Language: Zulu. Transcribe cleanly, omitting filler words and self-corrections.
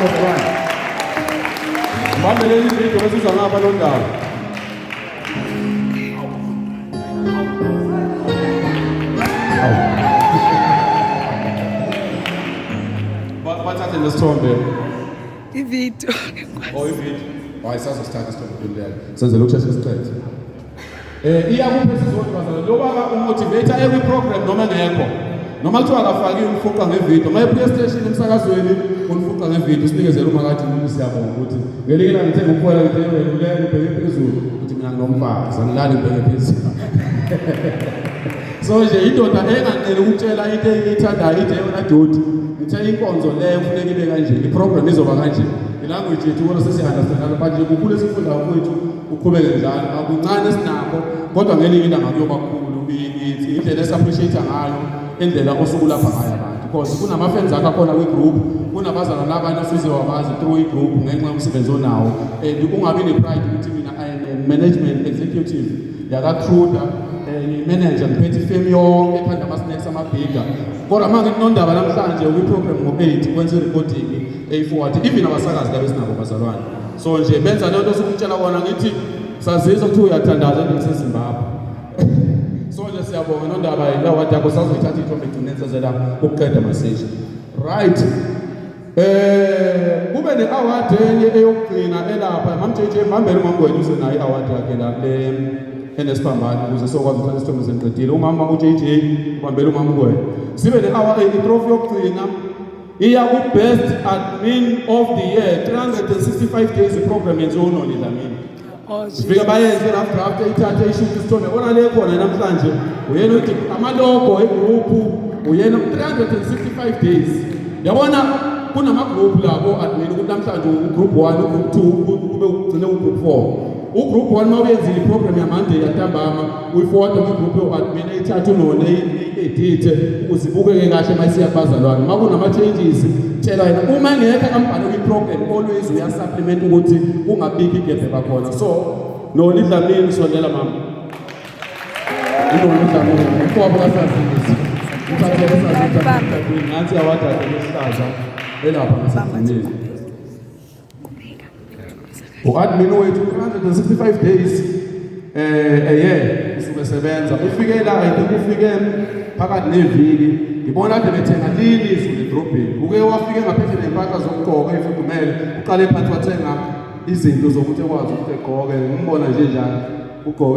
bazalwane. Bambeleni ividiyo bese uza ngapha lo ndaba. Bathathe nesithombe. Ividiyo. Oh, ividiyo. Hayi, sazosithatha isithombe kulelo. Senzele ukusheshe siqede. Iyakupha esizodwa bazalwane. Lo baba umotivate every program noma engekho. Noma kuthiwa akafakiwe umfuqa ngevidiyo. Uma ebuya esiteshini emsakazweni umfuqa ngevidiyo sinikezele uma kathi umuntu siyabonga ukuthi ngelinye ilanga ngithe ngikufola ngithe wena ulele ubheke phezulu uthi mina nginomfazi angilali ngibheke phezulu. So nje indoda enganqeni ukutshela into eyithandayo into eyona doti. Ngithe inkonzo leyo kufuneka ibe kanje, iprogram izoba kanje. Ilanguage yethu kodwa sesiyi-understandana but nje kukhulu esifundayo mfowethu uqhubeke njalo. Akuncane esinakho kodwa ngelinye ilanga kuyoba kukhulu indlela esi-appreciate ngayo indlela osukulapha ngayo abantu because kunama-fans akho akhona kwi-group, kunabazalwane abanye osuze wabazi through i-group ngenxa yomsebenzi onawo and ungabi ne-pride ukuthi mina I am a management executive yakaTruda, ngiyi-manager ngiphethe ifemu yonke ekhanda ama-snacks amabhiga, kodwa uma ngithi Nondaba namhlanje ukwi-program ngo-8 kwenza i-recording eyi-forward even abasakazi laba esinabo bazalwane. So nje benza lento osukumtshela kona ngithi sazizwa kuthiwa uyathandaza endlini seZimbabwe. So nje siyabonga Nondaba, i-award yakho sazoyithatha ithombe egcineni senzela ukuqeda masishi. Right. Kube ne-award enye eyokugcina elapha. Mam JJ, mambele umama uze nayo i-award yakhe la le enesiphambano ukuze sokwazi ukuthatha isithombe sengiqedile. Umama uJJ ubambele umama uNgwenya. Sibe ne-award, i-trophy yokugcina iya ku-best admin of the year. 365 days iprogram yenziwe uNoni Dlamini. Oh, Sifike bayenze rough draft, eyithathe ishuthe isithombe bona le khona namhlanje uyena uthi amalogo egroup uyena 365 days. Yabona kunama-group la ko-admin ukuthi namhlanje ugroup 1, ugroup 2, kube ugcine ugroup 4. Ugroup 1 uma uyenzile iprogram yaMonday yantambama uyiforward kwi-group yo-admin, eyithathe unone i-edithe ukuze ibukeke kahle uma isiya kubazalwane. Uma kunama-changes tshela yena, uma engekho akambhale kwi-program always uyasupplement ukuthi kungabikho igebe bakhona. So Noni Dlamini, sondela mama. Unoni Dlamini umfowabo kaSazisi, uthathele Sazisi nansi award yakhe lesihlaza elapha ngasekugcineni. U-admin wethu 365 days a year usuke sebenza. Ufike la, I think ufike phakathi neviki, ngibona kade bethenga lini izulu edrobheni, uke wafike ngaphethe nempahla zokugqoka efudumele, uqale phansi wathenga izinto zokuthi ekwazi ukuthi egqoke. Ngimbona nje njalo ugqoke.